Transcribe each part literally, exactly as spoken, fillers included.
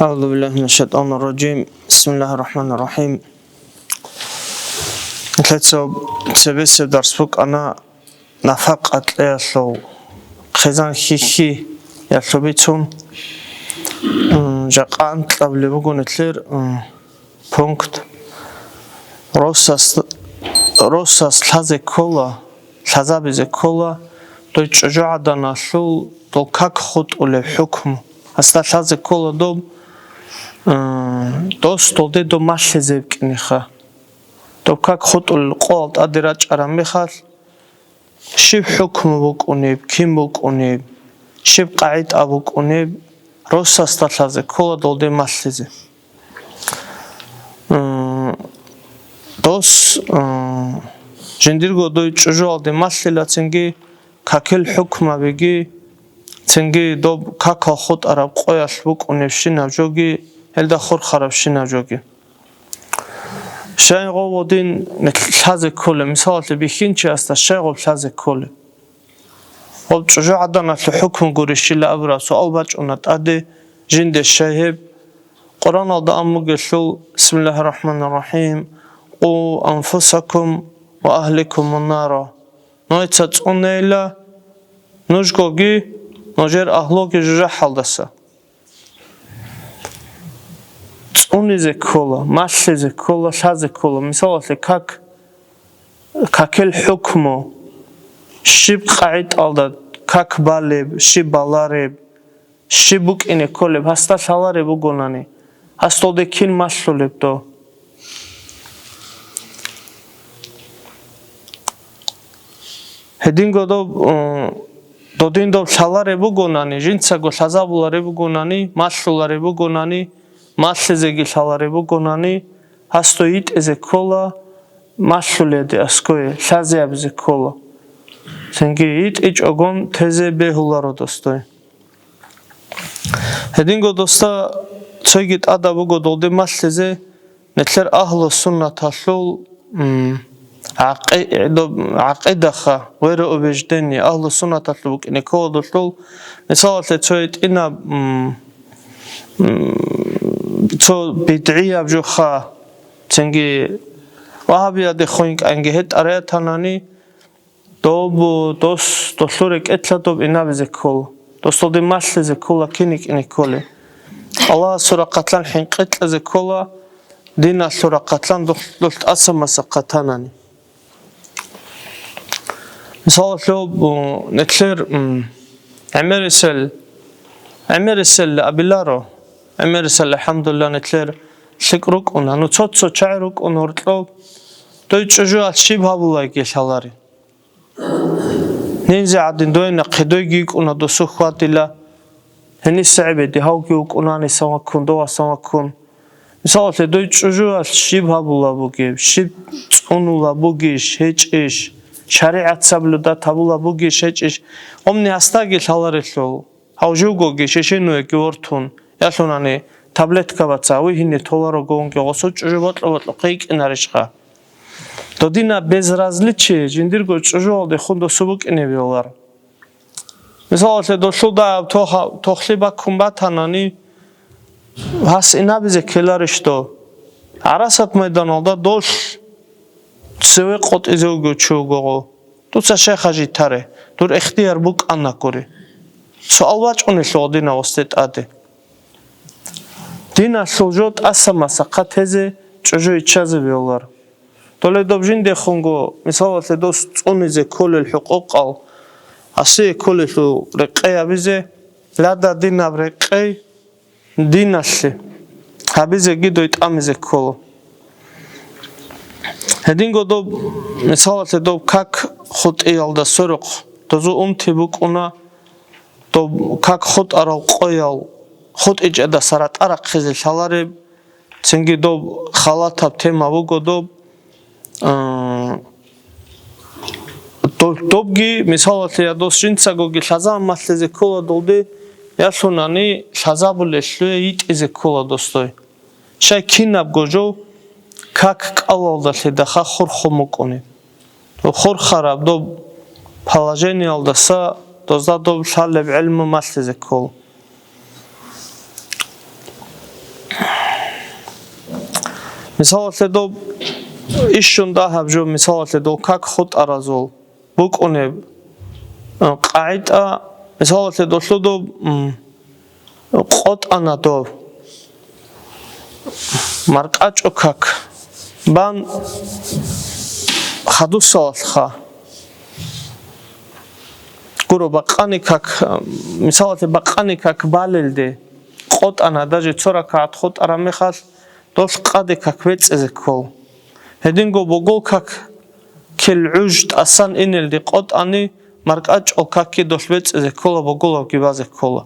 أعوذ بالله من الشيطان الرجيم. بسم الله الرحمن الرحيم. Лъецав цебесеб дарс букӀана нафакъа кьеялъул хъизан хьихьиялъул бицун. М, жакъа анкьабилеб буго нилъер, м, пункт. Росас, росас лъазе ккола, лъазабизе ккола дой чӀужугӀаданалъул дол как хутӀулеб хӀукму. Гьасда лъазе ккола доб, э, дос долде доб малъизе букӀинеха. Доб как хутӀулел къоял тӀаде рачӀараб мехалъ, щиб хӀукму букӀунеб, кин букӀунеб, щиб къагӀида букӀунеб, росасда лъазе ккола долде малъизе. М, дос, м, жиндирго дой чӀужуялде малъила, цинги какил хӀукмабиги, цинги доб какал хутӀараб къоялъ букӀунебщинаб жоги, гьелда хурхарабщинаб жоги. Щайгъо гъодин лъазе кколеб, мисалалъе, бихьинчиясда щайгъо лъазе кколеб? Гъоб чӀужугӀаданалъул хӀукму гурищила абураб суал бачӀуна тӀаде, жинде щай гьеб? Къураналда ан бугелъул: «Бисмиллагьир рахӀманир рахӀим, къу анфусакум ва агьликум нара». Нужеца цӀунейила нужгоги, нужер агьлуги жужахӀалдаса. ЦӀунизе ккола, малъизе ккола, лъазе ккола. Мисалалъе, как, какил хӀукму, щиб къагӀидалда как балеб, щиб балареб, щиб букӀине кколеб, гьасда лъалареб бугонани, гьасдалде кин малъулеб дов? Гьединго доб, м, додин доб лъалареб бугонани, жинцаго лъазабулареб бугонани, малъулареб бугонани, малъизеги лъалареб бугонани, гьасдой йитӀизе ккола, малъуледе аское лъазе абизе ккола. Цинги йитӀичӀогон тезе бегьуларо досдой. Гьединго досда цойги тӀадаб буго долде малъизе, нилъер агьлу суннаталъул, м, гӀакъи-, доб-, гӀакъидаха, вероубеждение, агьлу суннаталъул букӀине кколадулъул, мисалалъе, цо гьитӀинаб, м, м, цо бидгӀияб жоха, цинги вагьабиядехун кӀанги гьетӀараятанани, доб, дос, долъул рекӀелъа доб инабизе ккола. Досулде малъизе ккола, кин йикӀине кколеб. Аллагьасул рахъалъан хӀинкъи кьезе ккола, диналъул рахъалъан дол-, долъ тӀаса масахъа танани. Мисалалъе, о, нилъер, м, гӀемерисел, гӀемерисел абиларо, гӀемерисел, алхӀамдулилла, нилъер лъикӀ рукӀуна. Ну, цо-цо чагӀи рукӀун гьоркьоб, дой чӀужуялъ щиб гьабулайги лъалари. Нинзи гӀадин дой нахъе дойги йикӀуна досу хьвадила. Гьениса гӀебеде гьавги вукӀунани самаккун, дова самаккун. Мисалалъе, дой чӀужуялъ щиб гьабула бугеб, щиб цӀунула бугищ, гьечӀищ, шаригӀат саблюдат гьабула бугищ, гьечӀищ, гъомни гьасдаги лъаларелъул. Гьав живгоги шешенуеги вортун, ялъунани таблетка баца, гьаве гьине толарогонги гъосул чӀужу бокьа-бокьухъе йикӀинарищха? Додина безразличие жиндирго чӀужуялдехун досу букӀине бегьулар. Мисалалъе, долъул дагьаб тоха-, тохлъи баккун батанани, гьас инабизе ккеларищ дов? ГӀарасат майданалда долъ цеве къотӀизе вугев чи вугого. Дуца щайха житаре, дур ихтияр букӀанакури. Суал бачӀунелъул гъодина гъосде тӀаде. Диналъул жо тӀаса масахъа тезе, чӀужу иччазе бегьулар. Доле доб жиндехунго, мисалалъе, дос цӀунизе кколел хӀукъукъал, гьасие кколелъул рекъей гьабизе, лада динаб рекъей диналъе гьабизеги дой тӀамизе ккола. Гьединго доб, мисалалъе, доб как хутӀиялда сверухъ дозу умти букӀуна, доб как хутӀарал къоял хутӀичӀедаса ратӀа рахъизе лъалареб, цинги доб халатаб тема буго доб, а, доб-, добги, мисалалъе, я дос жинцагоги лъазаб малъизе ккола долде, ялъунани лъазабулелъуе йитӀизе ккола досдой. Щай кинабго жо как кӀалалдалъе дахъа хурхун букӀунеб. Хурхараб доб положениялдаса дозда доб лъалеб гӀелму малъизе ккол. Мисалалъе доб ишшун дагьаб жо, мисалалъе дол как хутӀаразул букӀунеб, э, къагӀида, мисалалъе долъу доб, м, къотӀана доб маркӀачӀо как бан хадусалалъха. Гуро, бакъани как, мисалалъе, бакъани как балелде къотӀана, даже цо ракагӀат хутӀараб мехалъ, долъ къаде как бецӀизе ккола. Гьединго богол как кел гӀуж тӀасан инелде къотӀани, маркӀачӀул какги долъ бецӀизе ккола, боголабги базе ккола.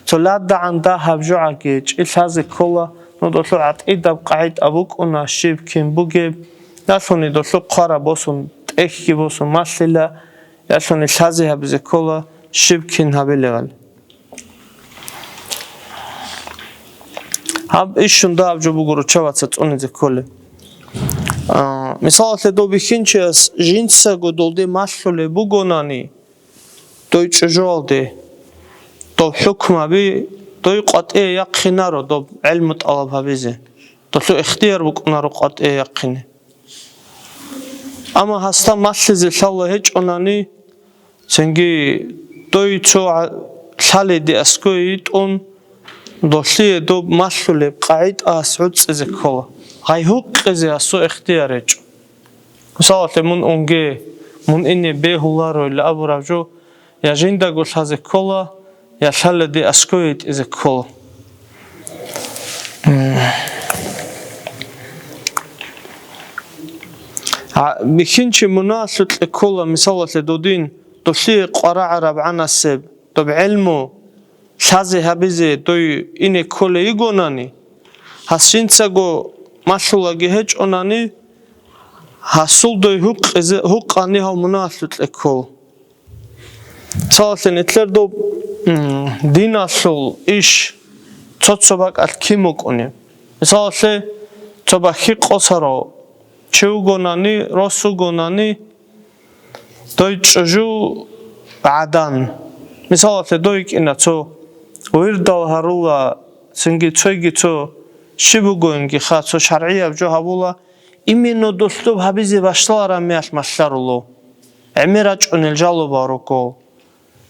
Цо лъадагӀан дагьаб жогӀаги чӀи лъазе ккола, ну долъу гӀатӀидаб къагӀида букӀуна, щиб кин бугеб, ялъуни долъу хъвараб босун, тӀехьги босун малъила, ялъуни лъазе гьабизе ккола, щиб кин гьабилевали. Гьаб ишшун дагьаб жо буго руччабаца цӀунизе кколеб. А, мисалалъе, дов бихьинчияс жинцаго долде малъулеб бугонани, дой чӀужуалде, доб хӀукмаби дой къватӀие яхъинаро доб гӀелму тӀалаб гьабизе, долъу ихтияр букӀунаро къватӀие яхъине. Амма гьасда малъизе лъалла гьечӀонани, цинги дой цо гӀа-, лъаледе аскӀове йитӀун, долъие доб малъулеб къагӀида гьас гӀуцӀизе ккола, гъай гьукъизе гьасул ихтияр гьечӀо. Мисалалъе, мун унге, мун ине бегьуларо илан абураб жо, я жиндаго лъазе ккола, я лъаледе аскӀове йитӀизе ккола. М. А, бихьинчи мунагьалъукье ккола, мисалалъе, додин, долъие къварагӀараб гӀанасеб, доб гӀелму лъазе гьабизе дой ине кколей йигонани, гьас жинцаго малъулаги гьечӀонани, гьасул дой гьукъизе, гьукъани гьав мунагьалъукье ккол. Мисалалъе, нилъер доб, м, диналъул иш цо-цо бакӀалъ кин букӀунеб? Мисалалъе, цо бахьи къосарав чи вугонани, рос вугонани, дой чӀужу гӀадан. Мисалалъе, дой йикӀина цо вирдал гьарула, цинги цойги цо щиб бугониги ха, цо шаргӀияб жо гьабула, именно долъ доб гьабизе башалараб мехалъ малъаруло. ГӀемер рачӀунел жалобал руго.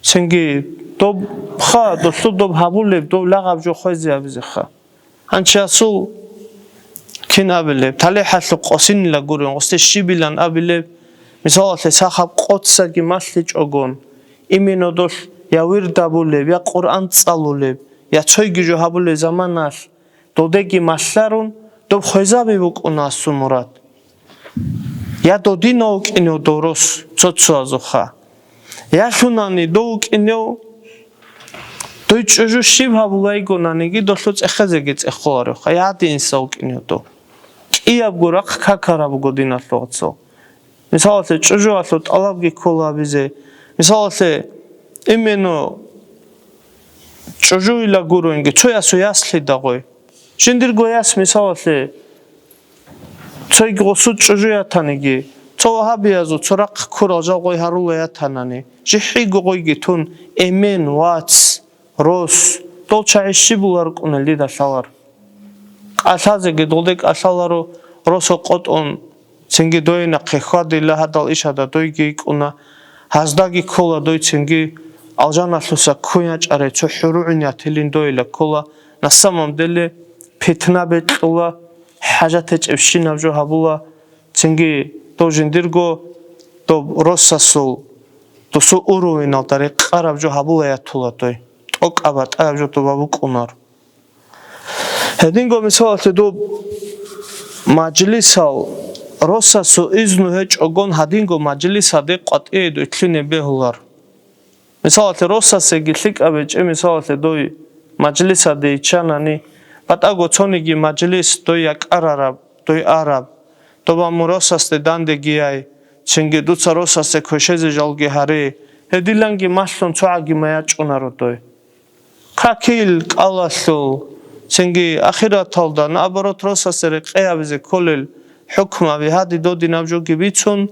Цинги доб ха, долъу доб гьабулеб, доб лагъаб жо хвезе гьабизе ха. Гьанчи асул кин абилеб, талихӀалъухъ къосинила гурин, гъосде щибилан абилеб, мисалалъе, сахаб къоцаги малъичӀогон, именно долъ я вирд гьабулеб, я Къуръан цӀалулеб, я цойги жо гьабулеб заманалъ, додеги малъарун, доб хвезаби букӀуна асул мурад. Я додинав вукӀинев дов рос цо-цоязухъа. Я лъунани дов вукӀинев, дой чӀужу щиб гьабулайгонаниги долъу цӀехезеги цӀехоларевха, я динса вукӀинев дов. КӀиябго рахъ какараб буго диналъул вацал. Мисалалъе, чӀужуялъул тӀалабги ккола гьабизе. Мисалалъе, именно чӀужуйила гуроинги, цо ясу яслъида гъой. Жиндирго яс, мисалалъе, цойги гъосул чӀужу ятаниги, цо вагьабиязул цо рахъ ккурал жал гъой гьарула ятанани, жихӀиго гъойги тун, эмен, вац, рос, дол чагӀи щиб буларкӀунел дида лъалар. Кьалъазеги долде кӀалъаларо, росо къотӀун, цинги дойинахъе хьвадила гьадал ишада дойги йикӀуна, гьаздаги ккола дой цинги, алжаналъуса ккун ячӀарай цо хӀуругӀин ятилин дойила ккола, на самом деле питна бекьула, хӀажат гьечӀебщинаб жо гьабула, цинги дов жиндирго доб росасул, досул уровеналда рекъараб жо гьабула ятула дой, тӀокӀаб батӀаяб жо доба букӀунар. Гьединго мисалалъе доб мажлисал росасул изну гьечӀогон гьадинго мажлисалде къватӀие дой лъине бегьулар. Мисалалъе, росасеги лъикӀаб гьечӀеб, мисалалъе, дой мажлисалде йиччанани, батӀаго цониги мажлис дой якӀарараб, дой араб, доба мун росасде дандеги яй, цинги дуца росасде квешезе жалги гьаре, гьедиланги малъун цогӀаги ма ячӀунаро дой. Какил кӀалалъул, цинги ахираталда, наоборот, росасе рекъеябизе кколел хӀукмаби гьади додинаб жоги бицун,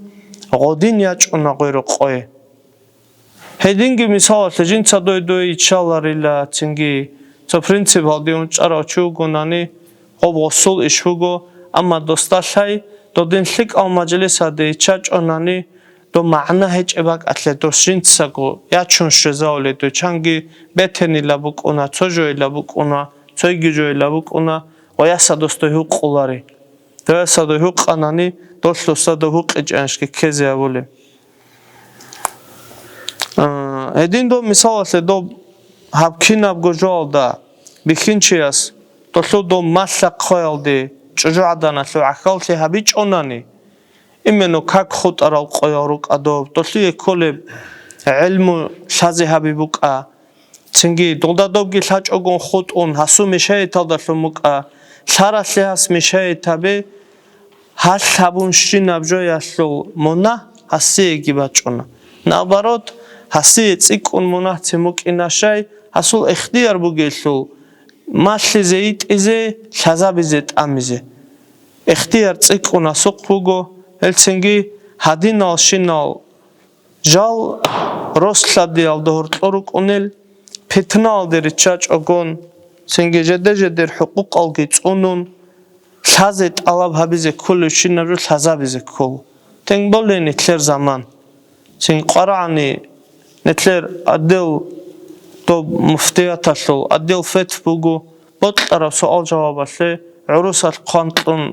гъодин ячӀуна гъой рокъое. Гьединги мисалалъе, жинца дой-дой йиччаларила, цинги цо принципалде унчӀарав чи вугонани, гъоб гъосул иш вуго, Амма досда лъай, додин лъикӀал мажлисалде иччачӀонани, дов магӀна гьечӀеб бакӀалъе дос жинцаго ячун щвезавулей, дой чанги бетенила букӀуна, цо жойила букӀуна, цойги жойила букӀуна, ва яса дос дой гьукъулари. Дов яса дой гьукъанани, долъуса дов гьукъичӀанщги ккезе гьавулеб. А, гьедин доб мисалалъе доб гьаб кинабго жоялда бихьинчияс долъул доб малъа-хъваялде чӀужугӀаданалъул гӀахьаллъи гьабичӀонани, именно как хутӀарал къоял рукӀа доб, долъие кколеб гӀелму лъазе гьаби букӀа, цинги долда добги лъачӀогун хутӀун гьасул мешаяталдалъун букӀа, лъаралъе гьас мешаятабе, гьалъ гьабун щинаб жоялъул мунагь гьасиеги бачӀуна. Наоборот, гьасие цӀикӀкӀун мунагьцин букӀина щай, гьасул ихтияр бугелъул, малъизе, йитӀизе, лъазабизе, тӀамизе. Ихтияр цӀикӀкӀун гьасухъ буго, гьелцинги гьадиналщинал жал рос-лъадиялда гьоркьор рукӀунел, питналде риччачӀогон, цинги жеде-жедер хӀукъукъалги цӀунун, лъазе тӀалаб гьабизе кколевщинаб жо лъазабизе ккол. Тенг болей нилъер заман. Цин къварагӀани нилъер отдел, доб муфтияталъул отдел фетв буго, бокьараб суал-жавабалъе гӀурусалъ хъван кьун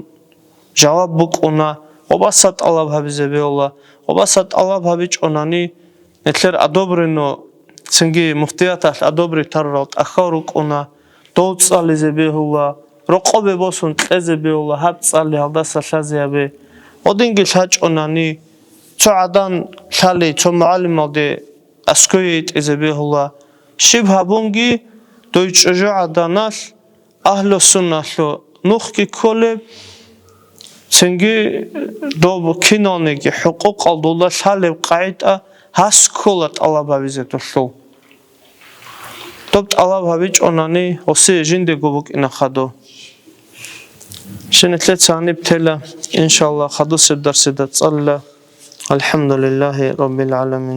жаваб букӀуна, гъобаса тӀалаб гьабизе бегьула, гъобаса тӀалаб гьабичӀонани, нилъер одобрено, цинги муфтияталъ одобрить тарурал тӀахьал рукӀуна, дов цӀализе бегьула, рокъобе босун кьезе бегьула, гьаб цӀали гьалдаса лъазе гьабе. Гъодинги лъачӀонани, цо гӀадан лъали, цо мугӀалималде аскӀове йитӀизе бегьула. Щиб гьабунги, дой чӀужугӀаданалъ, Агьлу-сунналъул нухги кколеб, цинги доб киналниги хӀукъукъал дулда лъалеб къагӀида гьас ккола тӀалаб гьабизе долъул. Доб тӀалаб гьабичӀонани, гьосие жиндего букӀина хадув. Щай нилъеца гьаниб тела, иншаллагь, хадусеб дарсида цӀалила. АлхӀамдулиллагьи раббил гӀаламин.